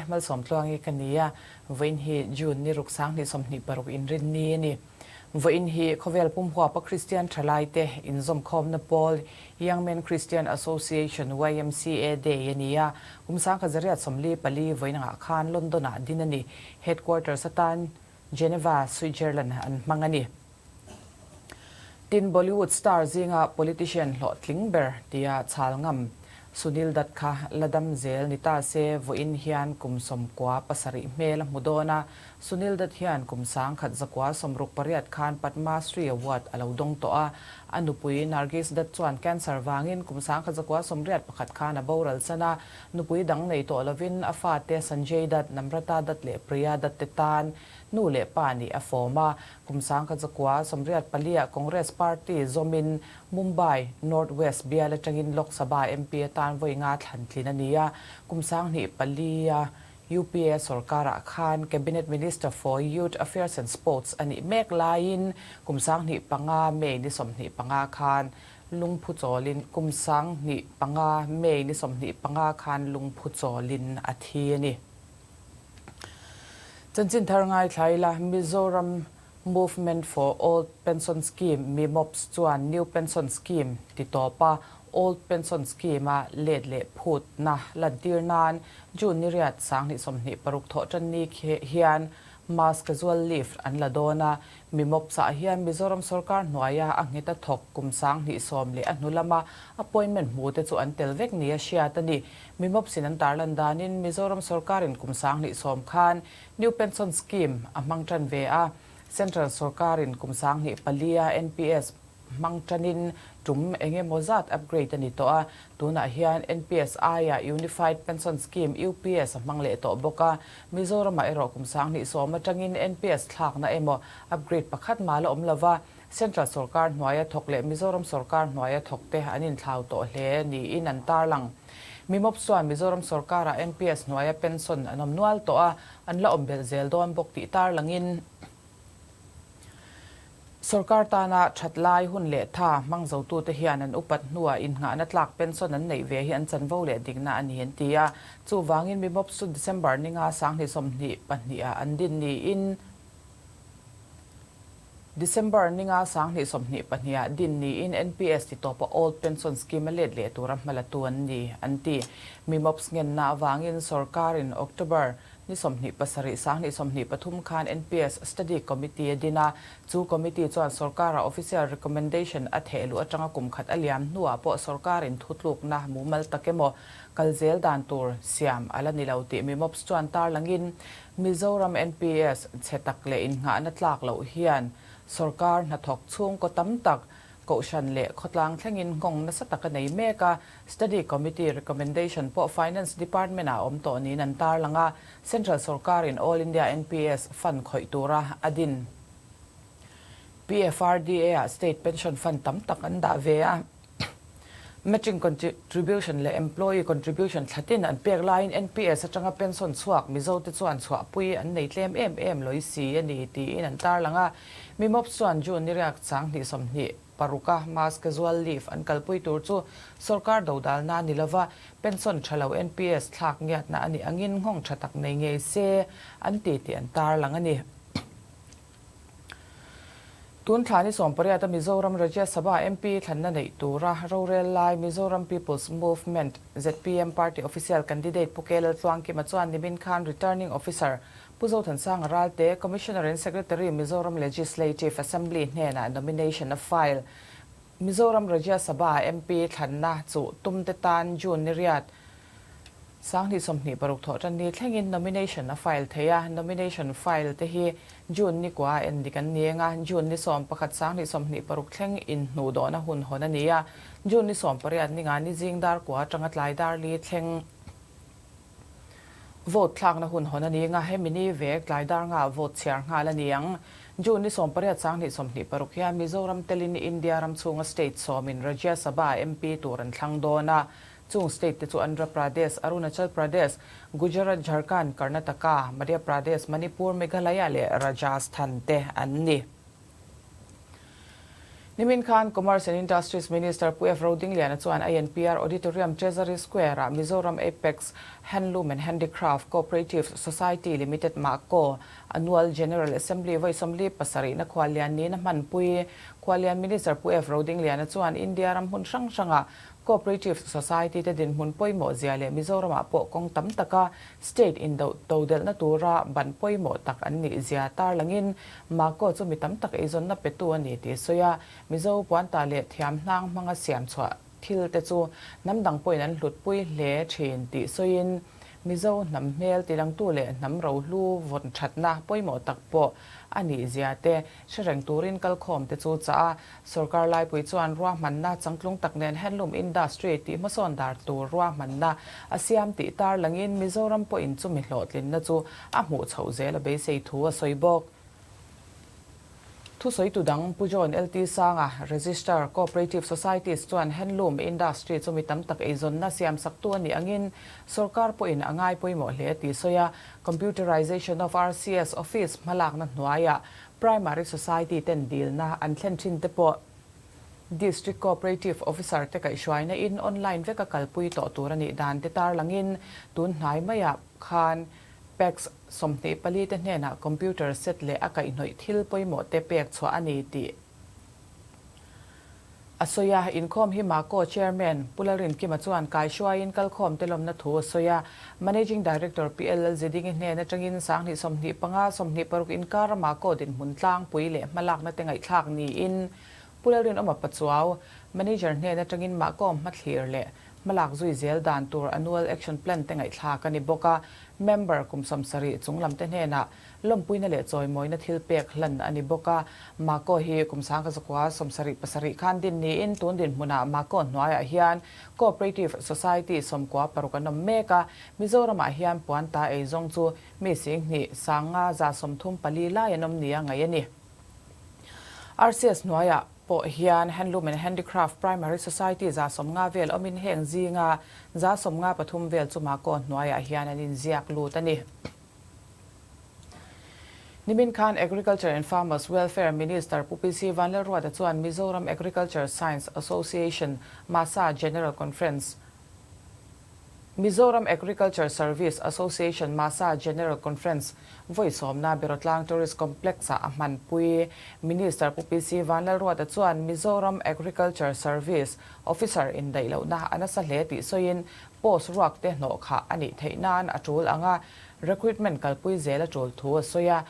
Malsawmtluangi ka ni a, vawiin hi June ni ruk sanghnih 26 inrin ni a ni. Vawiin hi khawvel pum huapa Kristian thalaite inzawmkhawmna pawl Young Men Christian Association, YMCA, Day a ni a, kum 1944 vawiin angah khan London-ah din a ni. Headquarters atan Geneva, Switzerland an hmang a ni. Tin, Bollywood star zinga politician hlawhtling ber tia chhal ngam Sunil Dutt kha la dam zel ni ta se vawiin hian kum 97 hmel a hmu dawn a. Sunil Dutt hian kum 1968 khan Padma Shri Award a lo dawng tawh a. A nupui Nargis Dutt chuan cancer vangin kum 1981 khan a boral san a. Nupui dang nei tawh lovin a fate Sanjay Dutt, Namrata Dutt leh Priya Dutt te tan nu leh pa nih a fawm a. Kum 1984 ah Congress Party zawmin Mumbai North West bial atangin Lok Sabha MP atan vawi nga thlan tlin a ni a. Kum 2004 a UPA sorkarah khan Cabinet Minister for Youth Affairs and Sports a nih mek laiin kum 2005 May ni 25 khan lungphu chawlin kum 2005 May ni 25 khan lungphu chawlin a thi a ni. Chanchin thar ngaithla ila Mizoram Movement for Old Pension Scheme, MIMOPS, chuan New Pension Scheme ti tawp a, Old Pension Scheme-a let leh phutna lantir nan June ni riat 2026 thawh tan ni hian Mass Casual Leave an la dawn a. MIMOPS-ah hian Mizoram sorkar hnuaia a nghet a thawk kum 2010 leh a hnu lama appointment hmu te chu an tel vek nia hriat a ni. MIMOPS-in an tarlan danin Mizoram sorkarin kum 2010 khan New Pension Scheme a hmang tan ve a, Central sorkarin kum 2004 a NPS hmang tanin tum eng emaw zat upgrade a ni tawh a, tunah hian NPS aia Unified Pension Scheme, UPS, a hmang leh tawh bawk a. Mizoramah erawh kum 2010 atangin NPS thlakna emaw upgrade pakhat mah la awm lova, Central sorkar hnuaia thawk leh Mizoram sorkar hnuaia thawkte an inthlau tawh hle niin an tarlang. Mimawp chuan Mizoram sorkarah NPS hnuaia pension an awm nual tawh a, an la awm belh zel dawn bawk tih tarlangin sorkar tana that lai hun leh tha hmang zotute hian an upat hnuah innghahna tlak pension an neih ve hi an chanvo leh dikna a ni an ti a. Chuvangin Mimawp chu December ninga 2022 ah an din niin December ninga 2022 ah din niin NPS ti tawpa Old Pension Scheme a let leh tura hmalatu an ni, an ti. Mimops ngenna avangin sorkarin October ni 27 2023 khan NPS Study Committee a din a, chu committee chuan sorkara official recommendation a theh luh atanga kum khat a liam hnuah pawh sorkarin thutlukna mumal tak emaw kal zel dan tur siam a la ni lo tih Mimops chuan tarlangin Mizoram NPS chhe tak leh innghahna tlak loh hian sorkar hnathawk chhungkaw tam tak, kohhran leh khawtlang thlengin nghawng nasa tak a nei mek a. Study Committee recommendation pawh Finance Department-ah a awm tawh niin an tarlang a, Central sorkarin All India NPS fund khawih tura a din. PFRDA-ah State Pension Fund tam tak an dah ve a. Matching contribution leh employee contribution thlatin an pek laiin NPS atanga pension chhuak Mizote chuan chhuahpui an nei tlem em em lawih si a ni tiin an tarlang a. Mimawp chuan June ni riak 2026 a mass casual leave an kalpui tur chu sorkar dodalna a ni lova, pension tha lo NPS thlak ngiatna a nih angin nghawng tha tak nei ngei se an ti tih an tarlang a ni. Tun thla ni 18 a Mizoram Rajya Sabha MP thlanna neih tura rorel lai Mizoram People's Movement, zpm, party official candidate Pu K Laltluangkima chuan nimin khan Returning Officer Pu Zothansanga Ralte, Commissioner and Secretary Mizoram Legislative Assembly hnenah nomination a file. Mizoram Rajya Sabha MP thlanna chu tumte tan June ni riat 2026 thawh tan ni thlengin nomination a file thei a, nomination file te hi June ni kua en dik an ni eng a, June ni 11 2026 thleng inhnuh dawhna hun hawn a ni a, June ni 18 ni nga ni zing dar kua atanga tlai dar li thleng vote thlakna hun hawn a ni eng a, hemi ni vek tlai dar nga vote chhiar nghal a ni ang. June ni 18 2026 hian Mizoram telin India ram chhunga state sawmin Rajya Sabha MP tur an thlang dawn a. Chung state te chu Andhra Pradesh, Arunachal Pradesh, Gujarat, Jharkhand, Karnataka, Madhya Pradesh, Manipur, Meghalaya leh Rajasthan te an ni. Nimin khan Commerce and Industries Minister Pu F. Rodingliana chuan INPR Auditorium Treasury Square-ah Mizoram Apex Handloom and Handicraft Cooperative Society Limited Mahko Annual General Assembly vawi 47 na khuallian niin a hmanpui. Khuallian Minister Pu F. Rodingliana chuan India ram hmun hrang hrangah Cooperative Society te dinhmun pawimawh zia leh Mizoramah pawh kawng tam taka state indo todelhna tura ban pawimawh tak an nih zia tarlangin Mako chu mi tam tak eizawnna petu a ni tih sawi a, Mizo puanta leh thiam hnang hmanga siam chhuah thil te chu hnam dang pawhin an hlutpui hle thin tih sawiin Mizo hnam hmel tilangtu leh hnam rohlu vawn thatna pawimawh tak pawh a nih zia te hre reng turin kalkhawm te chu chah a. Sorkar laipui chuan ruahmanna changtlung tak nen handloom industry tih hmasawn dar tur ruahmanna a siam tih tarlangin Mizoram pawhin chumi hlawhtlinna chu a hmuh chhoh zel a beisei thu a sawi bawk. Thusawitu dang Pu John LT Sanga, Registrar, Cooperative Societies chuan handloom industry chu mi tam tak eizawnna siamsaktu a nih angin sorkar pawhin a ngai pawimawh hle tih sawi a, Computerization of RCS Office hmalakna hnuaiah Primary Society ten dilna an thlen thin te pawh District Cooperative Officer te kaihhruaina in online veka kalpui tawh tur a nih dan te tarlangin tun hnai maiah khan PACS 24 te hnenah computer set leh a kaihhnawih thil pawimawh te pek chhuah a ni tih a sawi a. Inkhawm hi Mako Chairman Pu Lalrinkima chuan kaihruaiin kalkhawm te lawmna thu a sawi a. Managing Director Pi LL Zidingi hnen atangin 2025, 26 inkara Mako dinhmun tlangpui leh hmalakna te ngaihthlak niin Pu Lalrinawma Pachuau, Manager hnen atangin Mako hmathlir leh Hmalak zui zel dan tur Annual Action Plan te ngaihthlak a ni bawk a, member kum 70 chung lam te hnenah lawmpuina leh chawimawina thil pek hlan a ni bawk a. Mako hi kum 1977 khan din niin tun dinhmunah Mako hnuaiah hian Cooperative Society 96 an awm mek a, Mizoramah hian puan ta ei zawng chu mi 2 534 lai an awm nia ngaih a ni. RCS hnuaiah pawh hian Handloom and Handicraft Primary Society 150 vel awmin heng zinga 153 vel chu Mako hnuaiah hian an inziak lut a ni. Nimin khan Agriculture and Farmers Welfare Minister Pu PC Vanlalruata chuan Mizoram Agriculture Science Association, MASA, General Conference, Mizoram Agriculture Service Association, MASA, General Conference vawi sawmna Berawtlang Tourist Complex-ah a hmanpui. Minister Pu PC Vanlalruata chuan Mizoram Agriculture Service Officer indaih lohna a nasa hle tih sawiin post ruak te hnawh khah a nih theih nan a tul ang a, recruitment kalpui zel a tul thu a sawi a.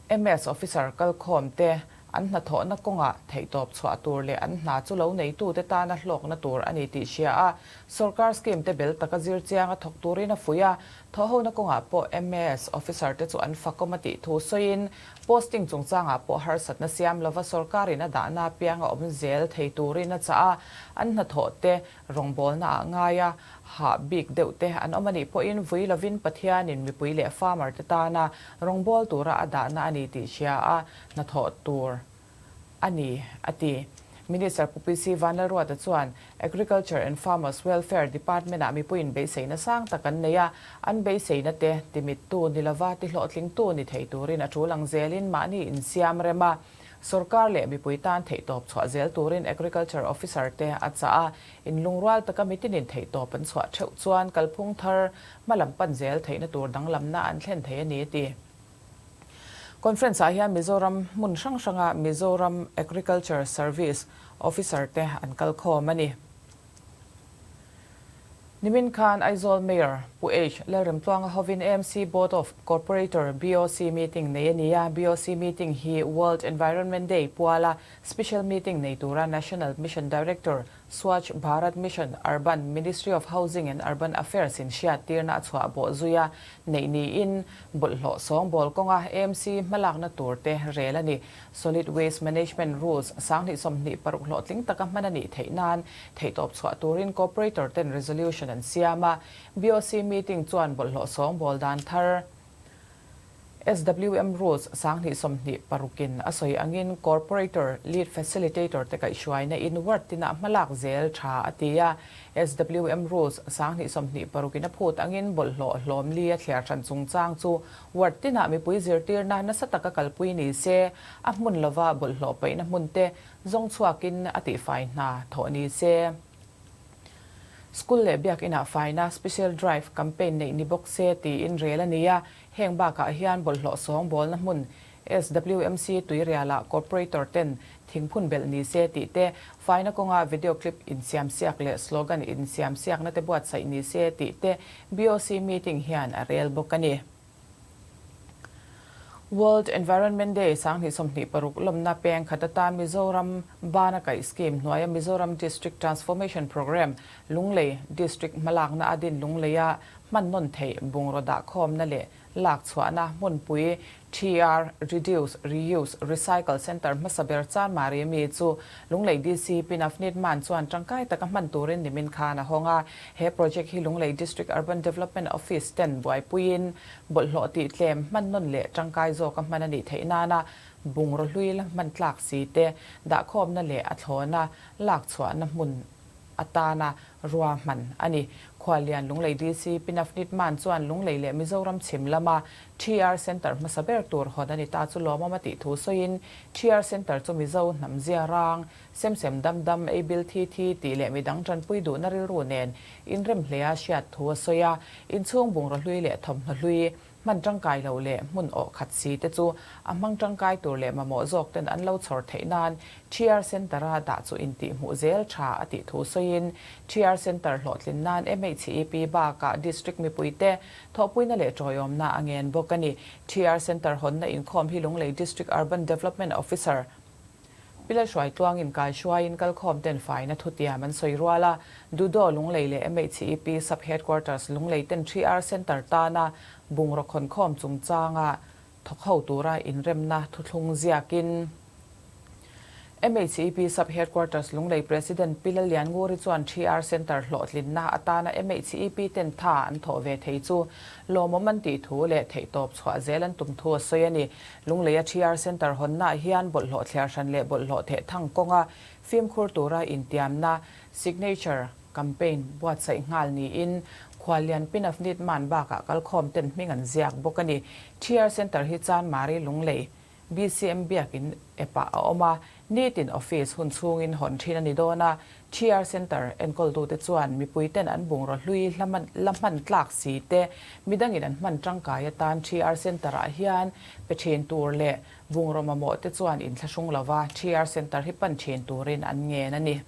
MS Officer kalkhawm te an hnathawhna kawngah theihtawp chhuah tur leh an hna chu lo neitute tana hlawkna tur a ni tih hria a, sorkar scheme te bel taka zir chianga thawk turin a fuih a, thawhhona kawngah pawh MAS officer te chu an fakawm a tih thu sawiin posting chungchangah pawh harsatna siam lova sorkarin a dahna apianga awm zel thei turin a chah a, an hnathawh te rawngbawlna ah ngai a, hah bik deuh te an awm a nih pawhin vui lovin Pathianin mipui leh farmer te tana rawngbâwl tura a dahna a ni tih hria a, hnathawh tur a ni, a ti. Minister Pu PC Vanlalruata chuan Agriculture and Farmers Welfare Department-ah mipuiin beiseina sang tak an nei a, an beiseina te timittu ni lova tihlawhtlingtu ni thei turin a tul ang zelin mahni insiam rem a, sorkar leh mipui tan theihtawp chhuah zel turin Agriculture Officer te a chah a, inlungrual taka mitinin theihtawp an chhuah theuh chuan kalphung thar hmalam pan zel theihna tur danglamna an thlen thei a ni, a ti. Conference ah hian Mizoram hmun hrang hranga Mizoram Agriculture Service Officer te an kal khawm a ni. Nimin khan Aizawl Mayor Pu H. Lalremtluanga hovin AMC Board of Corporator, BOC, meeting nei a ni a. BOC meeting hi World Environment Day puala special meeting nei tura National Mission Director Swachh Bharat Mission, Urban, Ministry of Housing and Urban Affairs in hriattirna a chhuah bawh zui a, neih niin bawlhhlawh sawngbawl kawnga AMC hmalakna tur te rel a ni. Solid Waste Management Rules 2026 hlawhtling taka hman a nih theih nan theihtawp chhuah turin Corporator ten resolution an siam a. BOC meeting chuan bawlhhlawh sawngbawl dan thar. SWM Rules 2026 in a sawi angin Corporator, Lead Facilitator te kaihhruaina in ward tinah hmalak zel tha a ti a. SWM Rules 2026 in a phut angin bawlhhlawh hlawm li a thliar hran chungchang chu ward tinah mipui zirtirna nasa taka kalpui ni se, a hmun lova bawlhhlawh paihna hmun te zawng chhuakin a tihfai hna thawh ni se. School leh biakinah faina Special Drive campaign neih ni bawk se tiin rel a ni a, heng bakah hian bawlhhlawh sawngbawlna hmun SWMC Tuirialah Corporator ten thingphun belh ni se tih te, faina kawnga video clip insiamsiak leh slogan insiamsiakna te buatsaih ni se tih te BOC meeting hian a rel bawk a ni. World Environment Day 2026 lawmna peng khat atan Mizoram Bana Kaih Scheme hnuaia Mizoram District Transformation Programme Lunglei District hmalakna a din Lungleia hman nawn theih bungraw dahkhawmna leh lak chhuahna hmunpui TR Reduce, Reuse, Recycle Centre hmasa ber Chanmari mi chu Lunglei DC Pi Navneet Mann chuan tangkai taka hman turin nimin khan a hawng a. He project hi Lunglei District Urban Development Office ten buaipuiin bawlhhlawh tih tlem hman nawn leh tangkai zawka hman a nih theih nana bungraw hlui la hman tlak si te dahkhawmna leh a thlawna lak chhuahna hmun atana rua hman a ni. Khuallian Lunglei DC Pi Navneet Mann chuan Lunglei leh Mizoram chhim lama TR Centre hmasa ber tur hawn a ni ta chu lawmawm a tih thu sawiin TR Centre chu Mizo hnam zia rang, sem sem dam dam, ei bil thi thi tih leh midang tanpui duhna rilru nen inrem hlea hriat thu a sawi a. Inchhung bungraw hlui leh thawmhnaw hlui hman tangkai lo leh hmun awh khat si te chu a hmang tangkai tur leh mamawh zawk ten an lo chhawr theih nan TR Centre-a dah chu intihhmuh zel tha a tih thu sawiin TR Centre hlawhtlin nan MHEP bakah District mipuite thawhpuina leh tawiawmna a ngen bawk a ni. TR Centre hawnna inkhawm hi Lunglei District Urban Development Officer Pi Lalhruaitluangin kaihruaiin kalkhawm ten faina thutiam an sawi rual a, Dudo Lunglei leh MHEP Sub Headquarters Lunglei ten 3R Centre tana bungraw khawnkhawm chungchanga thawk ho tura inremna thuthlung ziakin MHEP Sub Headquarters Lunglei President Pi Lalliannguri chuan 3R Centre hlawhtlinna atana MHEP ten tha an thawh ve thei chu lawmawm an tih thu leh theihtawp chhuah zel an tum thu a sawi a ni. Lungleia TR Centre hawnnaah hian bawlhhlawh thliar hran leh bawlhhlawh theh thang kawnga fimkhur tura intiamna, signature, campaign buatsaih nghal niin Khuallian Pinafnit Man bakah kalkhawm ten hming an ziak bawk a ni. TR Centre hi Chanmari Lunglei BCM biakin epah a awm a, nitin office hun chhungin hawn thin a ni dawn a, TR Centre enkawltute chuan mipuiten an bungraw hlui la hman tlak si te, midangin an hman tangkai atan TR Centre-ah hian pe thin tur leh bungraw mamawh te chuan inthlahrung lova TR Centre hi pan thin turin an ngen a ni.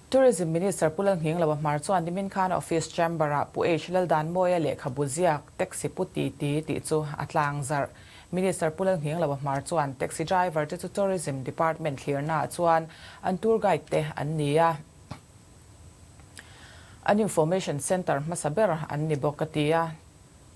Tourism Minister Pu Lalnghingloa Hmar chuan nimin khan Office Chamber-ah Pu H Laldanmawia lehkhabu ziak Taxi Pu Ti Ti tih chu a tlang zarh. Minister Pu Lalnghingloa Hmar chuan Taxi driver te chu Tourism Department thlirnaah chuan an tour guide te an ni a, an information centre hmasa ber an ni bawk a ti a.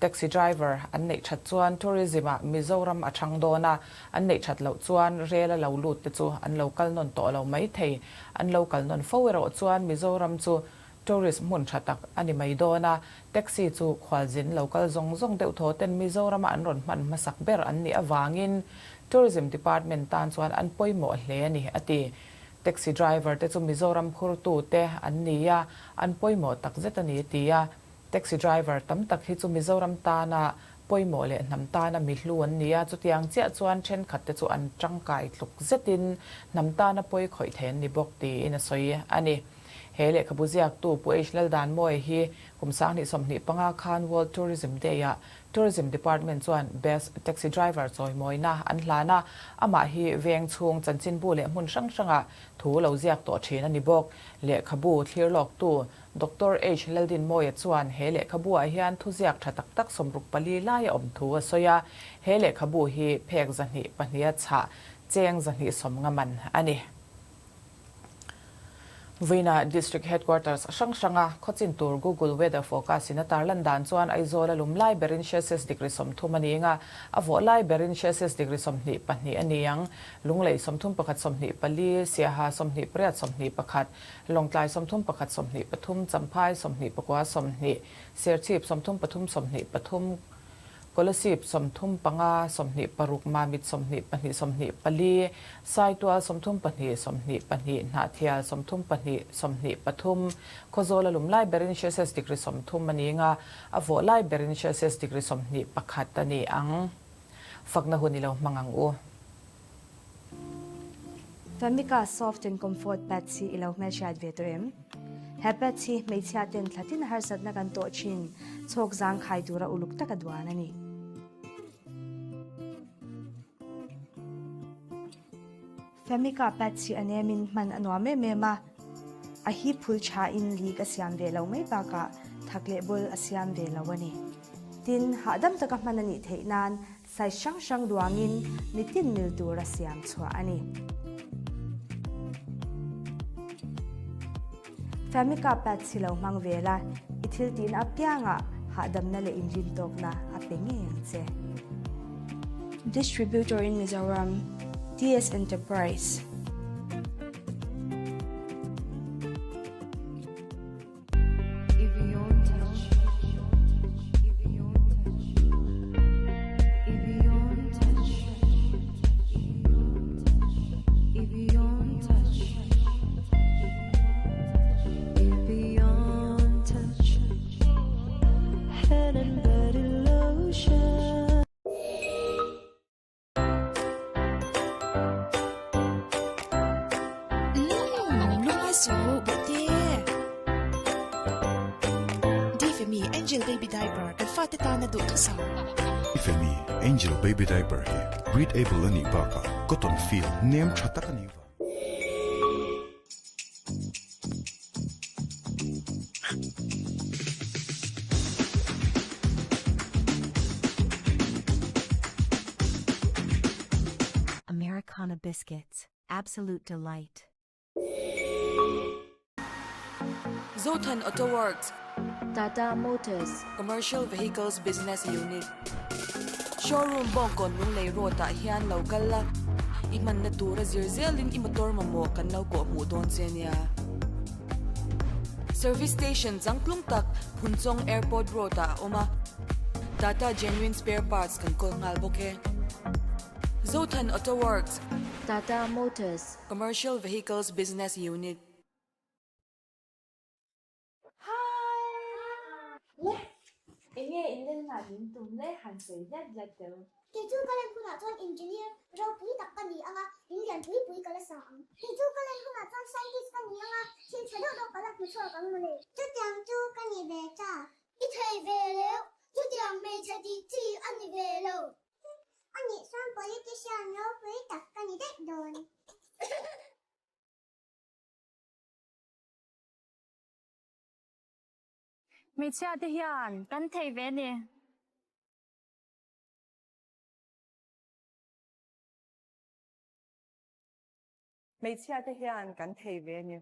Taxi driver an neih that chuan tourism ah Mizoram a chang dawn a, an neih that loh chuan rel a lo lut te chu an lo kal nawn tawh lo mai thei. An lo kal nawn fo erawh chuan Mizoram chu tourist hmun tha tak a ni mai dawn a, taxi chu khualzin lo kal zawng zawng deuh thaw ten Mizoram a an rawn hman hmasak ber an nih avangin Tourism Department tan chuan an pawimawh hle a ni, a ti. Taxi driver te chu Mizoram phurtu te an ni a, an pawimawh takzet a ni, a ti a. Taxi driver tam tak hi chu Mizoram tana pawimawh leh hnam tana mi hlu an ni a, chutiang chiah chuan thenkhat te chu an tangkai tluk zetin hnam tana pawi khawih thei an ni bawk tiin a sawi a ni. He lehkhabu ziaktu Pu H Laldanmawia hi kum 2025 khan World Tourism Day-ah Tourism Department chuan Best Taxi Driver chawimawina an hlan a, amah hi veng chhung chanchinbu leh hmun hrang hrangah thu lo ziak tawh thin a ni bawk. Lehkhabu thlir lawktu Doctor H. Laldinmawia chuan he lehkhabu-ah hian thuziak tha tak tak 64 lai a awm thu a sawi a, he lehkhabu hi phek 202 a chhah cheng 250 man a ni. Vawiinah District Headquarters hrang hranga khawchin tur Google Weather Forecast in a tarlan dan chuan Aizawl a lum lai berin Celsius degree 30 a ni ang a, a vawh lai berin Celsius degree 22 a ni ang. Lunglei 31 24, Siaha 28 21, Lawngtlai 31 23, Champhai 24 20, Serchhip 33 23, Kolasib 35 26, Mamit 22 24, Saitual 32 22, Hnahthial 32 23, Khawzawl a lum lai berin Celsius degree 30 a ni nga, a vawh lai berin Celsius degree 21 a ni ang. Fakna hun i lo hmang ang u. Famika Soft and Comfort Pads hi i lo hmelhriat ve tawh em? He pads hi hmeichhia ten thlatin harsatna kan tawh thin chhawk zangkhai tura uluk taka duan a ni. Famika pads hi a nemin hman a nuam em em a, a hi phul thain leak a siam ve lo mai bakah thak leh bul a siam ve lo a ni. Tin, hahdam taka hman a nih theih nan Size hrang hrang duangin mitin mil tura siam chhuah a ni. Famika pads hi lo hmang ve la, i thil tihna apiangah hahdamna leh inrintawkna a pe ngei ang che. Distributor in Mizoram, TS Enterprise. Lungngai suh Bawhte. Difemi Angel Baby Diaper kan fate tana duh thusam. Difemi Angel Baby Diaper hi breathable a nih bakah cotton feel nem tha tak a nih vang. Americana Biscuits, absolute delight. Zothan Auto Works. Tata Motors. Commercial Vehicles Business Unit. Showroom Bawngkawn Lunglei Road ah hian lo kal la, i hmanna tura zir zelin i motor mamawh kan lo kawh hmuh dawn che nia. Service Station changtlung tak Phunchawng Airport Road ah a awm a, Tata Genuine Spare Parts kan kawl nghal bawk e. Zothan Auto Works. Tata Motors. Commercial Vehicles Business Unit. Hi! Le! Enge in len ngah min tum le han sawi hlat hlat teu. Kei chu ka len hunah chuan engineer ropui tak ka ni anga, in lian pui pui ka la sa ang. Kei chu ka len hunah chuan scientist ka ni anga, thil tha deuh deuh ka la hmu chhuak ang mawle. Chutiang chu ka ni ve ta. I thei ve leu, chutiang hmeichhe tih chi a ni ve lo. A nih chuan politician ropui tak ka ni daih dawn. Hmeichhia te hian kan thei ve ni. Hmeichhia te hian kan thei ve ni.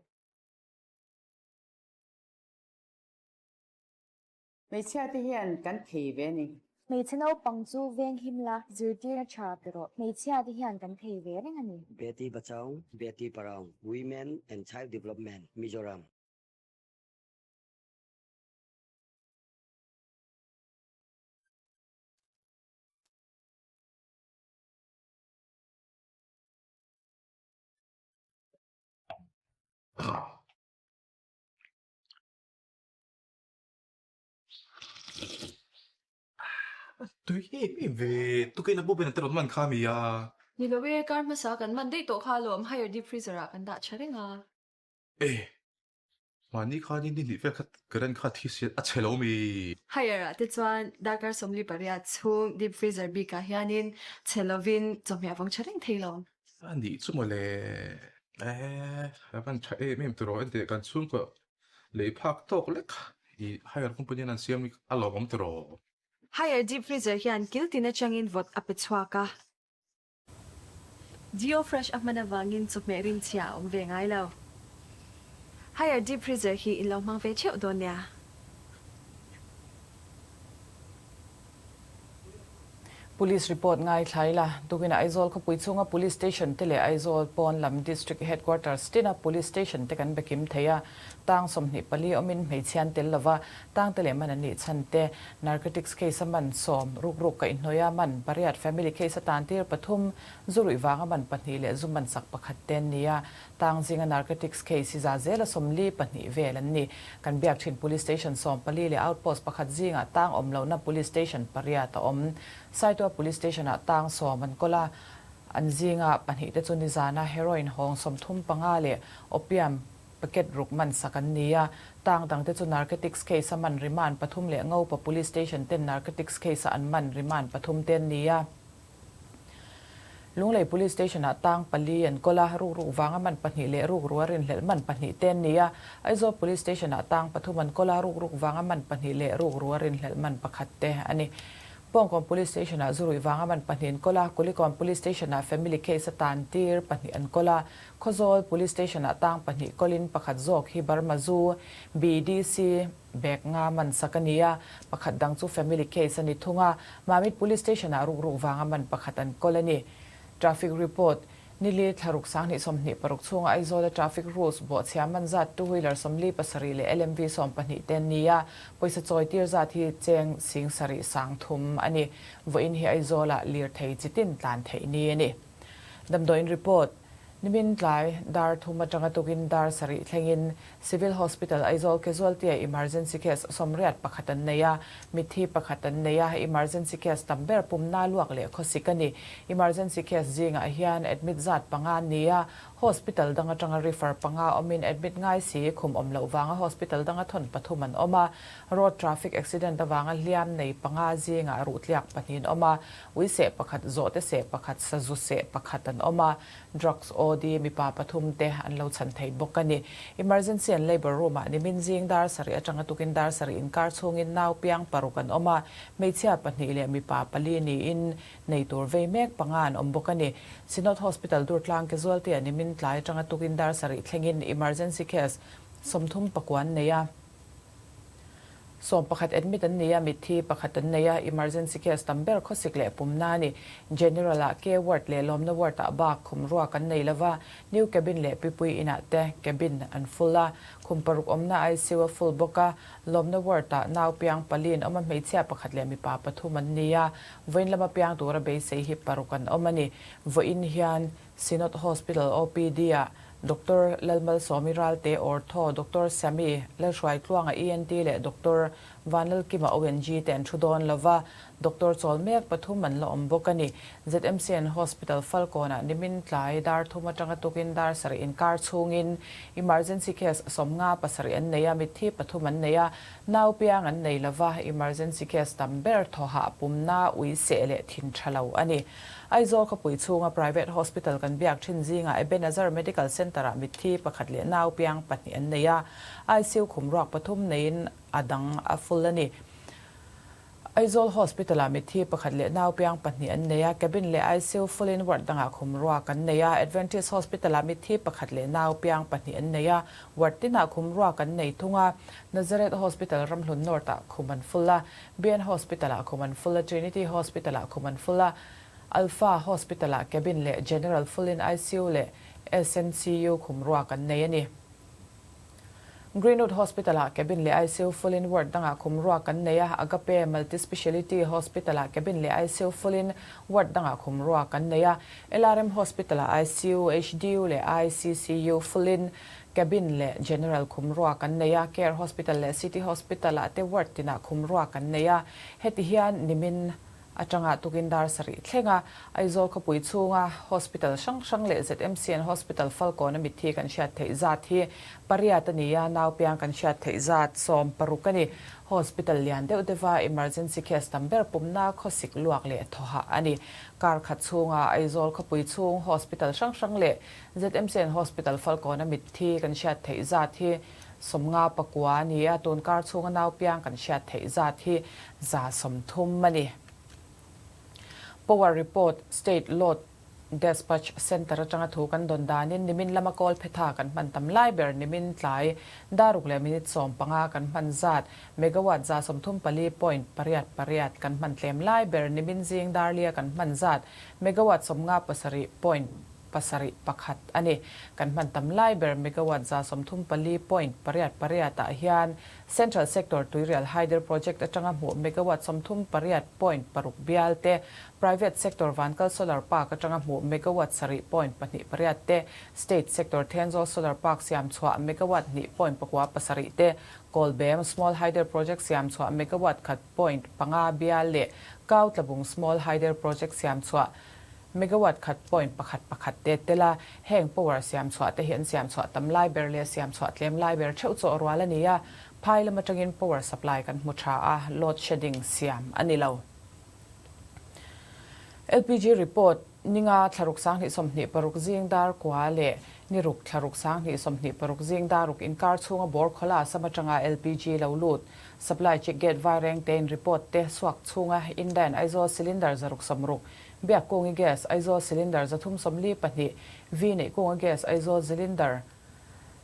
Hmeichhia te hian kan thei ve ni. Hmeichhe naupang chu veng him la, zirtirna tha pe rawh. Hmeichhia te hian kan thei ve reng a ni. Beti Bachao, Beti Padhao, Women and Child Development, Mizoram. Tui em em ve, tukin a bawp in a te rawn man kha mi a. Ni lo e, kar hmasa kan man daih tawh kha alawm, higher deep freezer ah kan dah tha reng a. E, mahni khan in ni hnih vel kha current kha thi si a chhe lo mi. Higher ah te chuan darkar 48 chhung deep freezer bik ah hianin chhe lovin chawhmeh a vawng tha reng thei lo. A nih chu mawle, e, a van tha em em tiraw enteh kan chhungkaw Lei phak tawk lek i hire company an siam hi a lawmawm tiraw? Hire deep freezer hian kil tin atangin vawt a pe chhuak a. Geo Fresh a hman avangin chawhmeh rimchhia a awm ve ngai lo. Haier deep freezer hi in lo hmang ve theuh dawn nia. Police report ngaithlai la, tukin Aizawl khawpui chhunga Police Station te leh Aizawl pawn lam District Headquarters tina Police Station te kan be kim thei a, tang 24 awmin hmeichhian tel lova tang te leh man an nih chhan te, Narcotics case a man sawm, rukruk kaihhnawih a man pariat, Family case a tan tir pathum, zu ruih vanga man pahnih leh zu man sak pakhat te an ni a, Tang zinga narcotics case hi za zela 42 vel an ni. Kan biak thin Police Station 14 leh Outpost pakhat zingah tang awm lohna Police Station pariat a awm. Saitual Police Station-ah tang sawm an kawl a, an zinga pahnih te chu nizana heroin hawng 35 leh opium packet ruk man sak an ni a. Tang dang te chu narcotics case a man remand pathum leh Ngopa Police Station ten narcotics case a an man remand pathum te an ni a. Lunglei Police Station-ah tang pali an kawl a, rukruk vanga man pahnih leh rukru a rinhlelh man pahnih te an ni a. Aizawl Police Station-ah tang pathum an kawl a, rukruk vanga man pahnih leh rukru a rinhlelh man pakhat te a ni. Pawngkawn Police Station-ah zuruih vanga man pahnih an kawl a, Kulikawn Police Station-ah family case a tan tir pahnih an kawl a, Khawzawl Police Station-ah tang pahnih kawlin pakhat zawk hi Burma Zu, BDC, Bag nga man sak a ni a, pakhat dang chu family case a ni thung a, Mamit Police Station-ah rukruk vanga man pakhat an kawl a ni. Traffic report, Nili thlaruk 2026 chhunga Aizawla traffic rules bawhchhia man zat two wheeler 47 leh LMV 12 te an ni a, pawisa chawi tir zat hi cheng sing sarih sang thum a ni. Vawiin hi Aizawlah lirthei chi tin tlan theih ni a ni. Damdawiin report, Nimin tlai dar thum atanga tukin dar sarih thlengin Civil Hospital Aizawl Casualty-ah emergency case 81 an nei a, mitthi pakhat an nei a, emergency case tam ber pumna luak leh khawsik a ni. Emergency case zingah hian admit zat panga an ni a, hospital dang atanga refer panga awmin admit ngai si khum awm loh vanga hospital danga thawn pathum an awm a, road traffic accident avanga hliam nei panga zingah ruhtliak pahnih an awm a, ui seh pakhat, zawhte seh pakhat, sazu seh pakhat an awm a. Drugs OD mipa pathum te an lo chhan thei bawk a ni. Emergency and Labour Room ah nimin zing dar sarih atanga tukin dar sarih inkar chhungin nau piang paruk an awm a, hmeichhia pahnih leh mipa pali niin nei tur vei mek panga an awm bawk a ni. Synod Hospital Durtlang Casualty ah nimin tlai atanga tukin dar sarih thlengin emergency case 39 an nei a. 11 admit an nei a, mitthi pakhat an nei a, emergency case tam ber khawsik leh pumna a ni. General ah K ward leh Lawmna ward ah bak khum ruak an nei lova, new cabin leh Pipui inah te cabin an full a, khum paruk awmna ICU a full bawk a, Lawmna ward ah nau piang pali an awm a, hmeichhia pakhat leh mipa pathum an ni a, vawiin lama piang tura beisei hi paruk an awm a ni. Vawiin hian Synod Hospital OPD ah Doctor Lalmalsawmi Ralte, Ortho, Doctor Sammy Lalhruaitluanga, ENT, leh Doctor Vanlalkima, ONG, te an thu dawn lova, Doctor chawl mek pathum an la awm bawk a ni. ZMCN Hospital Falkawnah nimin tlai dar thum atanga tukin dar sarih inkar chhungin emergency case 57 an nei a, mitthi pathum an nei a, nau piang an nei lova, emergency case tam ber thawhah pumna ui seh leh thin tha lo a ni. Aizawl khawpui chhunga private hospital kan biak thin zingah Ebenezer Medical Centre-ah mitthi pakhat leh nau piang pahnih an nei a, ICU khum ruak pathum neiin a dang a full a ni. Aizawl Hospital-ah mitthi pakhat leh nau piang pahnih an nei a, cabin leh ICU full-in ward dangah khum ruak an nei a, Adventist Hospital-ah mitthi pakhat leh nau piang pahnih an nei a, ward tinah khum ruak an nei thung a, Nazareth Hospital Ramhlun North-ah khum an full a, BN Hospital-ah khum an full a, Trinity Hospital-ah khum an full a, Alpha Hospital-ah cabin leh General full-in ICU leh SNCU khum ruak an nei a ni. Greenwood Hospital-ah cabin leh ICU full-in ward dangah khum ruak an nei a, Agape Multi-Speciality Hospital-ah cabin leh ICU full-in ward dangah khum ruak an nei a, LRM Hospital-ah ICU, HDU leh ICCU full-in Cabin leh General khum ruak an nei a, Care Hospital leh City Hospital ah te ward tinah khum ruak an nei a, heti hian nimin atanga tukin dar sarih thleng a, Aizawl khawpui chhunga hospital hrang hrang leh ZMCN Hospital Falkawn a mitthi kan hriat theih zat hi pariat a ni a, nau piang kan hriat theih zat 16 a ni. Hospital lian deuh deuha emergency case tam ber pumna khawsik luak leh thawhah a ni. Kar khat chhunga Aizawl khawpui chhung hospital hrang hrang leh ZMCN Hospital Falkawn a mitthi kan hriat theih zat hi 59 a ni a, tun kar chhunga nau piang kan hriat theih zat hi 130 a ni. Power report, State load. Despatch Centre atanga thu kan dawn danin nimin lama kawl phetha kan hman tam lai ber nimin tlai daruk leh minute 15 kan hman zat megawatt 34.88 kan hman tlem lai ber nimin zing darlia kan hman zat megawatt 57.71 a ni. Kan hman tam lai ber megawatt 34.88 ah hian Central Sector Tuirial Hydel Project atanga hmuh megawatt 38.6 bial te, Private Sector Vankal Solar Park atanga hmuh megawatt 7.28 te, State Sector Thenzawl Solar Park siam chhuah megawatt 2.97 te, Kawlbem Small Hydel Project siam chhuah megawatt 1.5 bial leh Kautlabung Small Hydel Project siam chhuah megawatt 1.11 te tel a, heng power siam chhuah te hi an siam chhuah tam lai ber leh siam chhuah tlem lai ber theuh chu a rual a ni a, phai lam atangin power supply kan hmu tha a, load shedding siam a ni lo. LPG report, Ninga thlaruk 2026 zing dar kua leh ni ruk thlaruk 2026 zing dar ruk inkar chhunga bawr khawla sam atanga LPG lo lut supply check gate vaireng tein report te suak chhunga Indane Aizawl cylinder 160, Biakkungi gas Aizawl cylinder 342, V Neihkunga gas Aizawl cylinder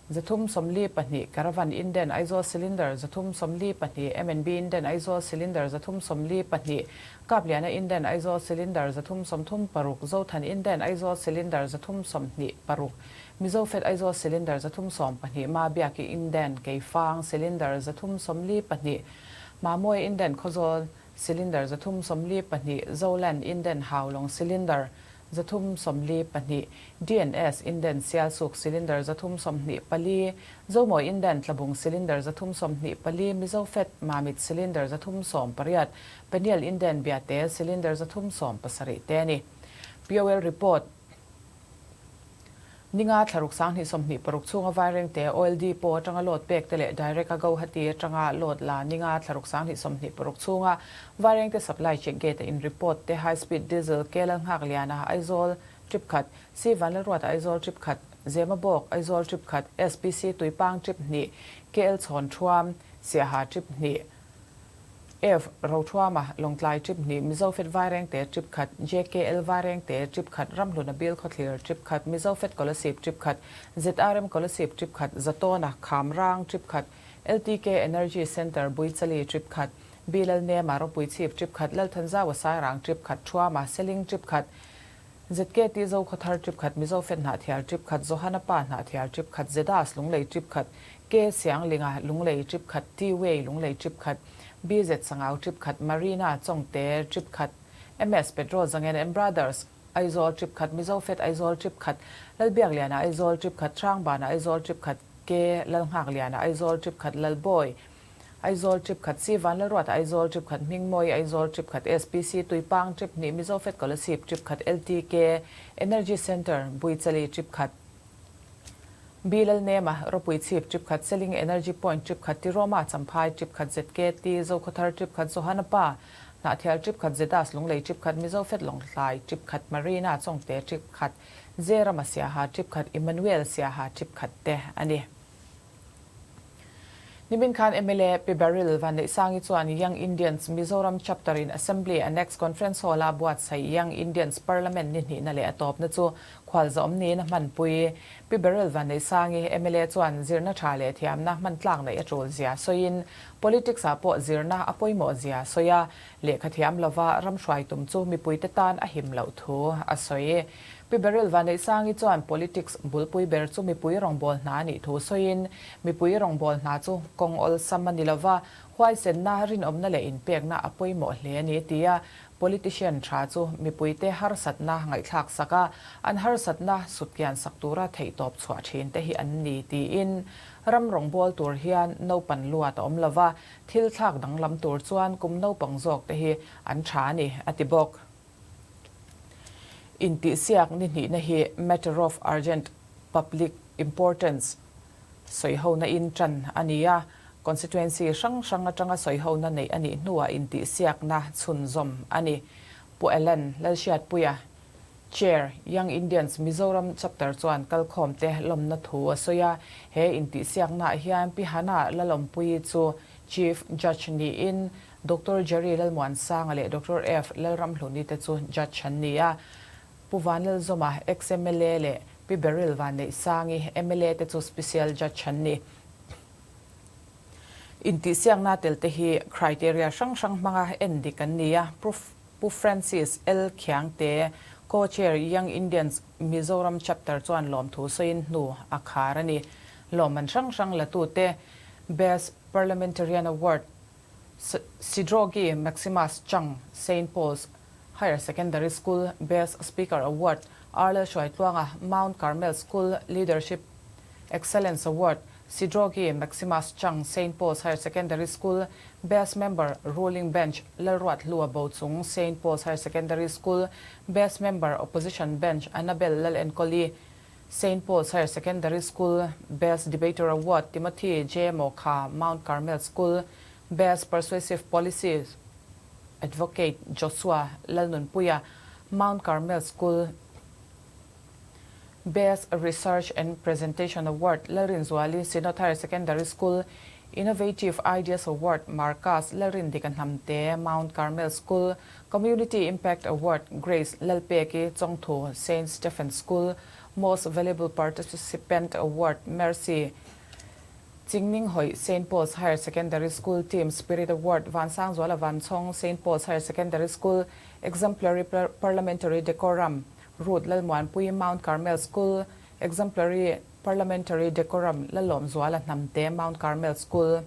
342, Caravan Indane Aizawl cylinder 342, MNB Indane Aizawl cylinder 342, Kapliana Indane Aizawl cylinder 336, Zothan Indane Aizawl cylinder 326, Mizofed Aizawl cylinder 312, Mabiaki Indane Keifang cylinder 342, Mamoe Indane Khawzawl cylinder 342, Zoland Indane Haulawng cylinder 342, DNS Indane Sialsuk cylinder 324, Zomawi Indane Tlabung cylinder 324, Mizofed Mamit cylinder 318, Peniel Indane Biate cylinder 370 te a ni. POL report, Ninga thlaruk 2026 chhunga Vairengte Oil Depot atanga load pek te leh Direct a Guwahati atanga load la ninga thlaruk 2026 chhunga Vairengte Supply Check Gate a in report te High Speed Diesel Kelal nghak liana Aizawl trip khat, C Vanlalruata Aizawl trip khat, Zemabawk Aizawl trip khat, SPC Tuipang trip hnih, KL Chhawn Thuam, Siaha trip hnih, F. Rothuama, Lawngtlai trip hnih, Mizofed Vairengte trip khat, JKL Vairengte trip khat, Ramhluna Bill Khawthlir trip khat, Mizofed Kolasib trip khat, ZRM Kolasib trip khat, Zatawna, Khamrang trip khat, LTK Energy Centre Buichali trip khat, B. Lalnema Ropuichhip trip khat, Lalthanzaua Sairang trip khat, Thuama Seling trip khat, ZKT Zokhawthar trip khat, Mizofed Hnahthial trip khat, Johana Pa Hnahthial trip khat, Zedas Lunglei trip khat, K. Sianglinga Lunglei trip khat, T. Way Lunglei trip khat, BZ Sangau trip khat, Marina Chawngte trip khat, MS Petrol Zangen and Brothers Aizawl trip khat, Mizofed Aizawl trip khat, Lalbiakliana Aizawl trip khat, Hrangbana Aizawl trip khat, K. Lalnghakliana Aizawl trip khat, Lalbawi Aizawl trip khat, C. Vanlalruata Aizawl trip khat, Hmingmawi Aizawl trip khat, SPC Tuipang trip hnih, Mizofed Kolasib trip khat, LTK Energy Centre Buichali trip khat, B. Lalnema Ropuichhip trip khat, Seling Energy Point trip khat, Tiroma Champhai trip khat, ZKT Zokhawthar trip khat, Johana Pa Hnahthial trip khat, Zedas Lunglei trip khat, Mizofed Lawngtlai trip khat, Marina Chawngte trip khat, Zerama Siaha trip khat, Emmanuel Siaha trip khat te a ni. Nimin khan mla Pi Baryl Vanneihsangi chuan Young Indians Mizoram Chapter in Assembly Annex Conference Hall a buatsaih Young Indians Parliament ni hnihna leh a tawpna chu khualzawm niin a hmanpui. Pi Baryl Vanneihsangi mla chuan zirna tha leh thiamna hman tlak neih a tul zia sawiin politics ah pawh zirna a pawimawh zia sawi a, lehkha thiam lova ram hruai tum chu mipuite tan a him loh thu a sawi. Pi Baryl Vanneihsangi chuan politics bulpui ber chu mipui rawngbâwl hna a nih thu sawiin, mipui rawngbâwl hna chu kawng awlsam a ni lova, huaisenna, rinawmna leh inpekna a pawimawh hle a ni ti a, politician tha chu mipuite harsatna ngaihthlak sak a, an harsatna sutkian sak tura theihtawp chhuah thin te hi an ni tiin, ram rawngbâwl tur hian naupan luat a awm lova, thil thlak danglam tur chuan kum naupang zawk te hi an tha a ni, a ti bawk. Intihsiak ni hnihna hi Matter of Urgent Public Importance sawihona in tan a ni a, constituency hrang hrang atanga sawihona neih a nih hnuah intihsiakna chhunzawm a ni. Pu Allan Lalhriatpuia, Chair, Young Indians Mizoram Chapter chuan kalkhawmte lawmna thu a sawi a, he intihsiaknaah hian Pi Hana Lalawmpuii chu Chief Judge niin Doctor Jerry Lalmuansanga leh Doctor F. Lalramhluni te chu judge an ni a. Pu Vanlalzawma, Ex-MLA leh Pi Beryl Vanneihsangi, mla te chu Special Judge an ni. Intihsiakna tel te hi criteria hrang hrang hmanga en dik an ni a, Pu Francis L. Khiangte, Co-Chair Young Indians Mizoram Chapter chuan lawmthu sawiin hnu a khar a ni. Lawmman hrang hrang latute Best Parliamentarian Award, Sidrogi Maximus Chang, Saint Paul's Higher Secondary School Best Speaker Award, Arlel Hruaitluanga, Mount Carmel School Leadership Excellence Award, Sidrogi Maximus Chang, Saint Paul's Higher Secondary School Best Member, Ruling Bench, Lalruat Hlua Bochung, Saint Paul's Higher Secondary School Best Member, Opposition Bench, Annabel Lalenkawli, Saint Paul's Higher Secondary School Best Debater Award, Timothy J. Mokha, Mount Carmel School Best Persuasive Policy Advocate, Joshua Lalnunpuia, Mount Carmel School Best Research and Presentation Award, Lalrinzuali, Synod Higher Secondary School Innovative Ideas Award, Marcus Lalrindika Hnamte, Mount Carmel School Community Impact Award, Grace Lalpeki, Chawngthu, Saint Stephen School Most Valuable Participant Award, Mercy Chingning Hawih, Saint Paul's Higher Secondary School Team Spirit Award, Vansangzuala Vanchhawng, Saint Paul's Higher Secondary School Exemplary Parliamentary Decorum, Ruth Lalmuanpui, Mount Carmel School Exemplary Parliamentary Decorum, Lalawmzuala Hnamte, Mount Carmel School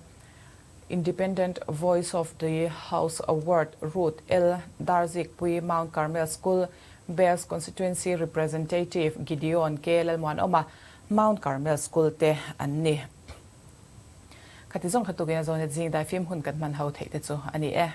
Independent Voice of the House Award, Ruth L. Darzikpui, Mount Carmel School Best Constituency Representative, Gideon K. Lalmuanawma, Mount Carmel School te an ni. Khati zawng kha tukin a zawn e zing daifim hun kan hman ho theih te chu a ni e.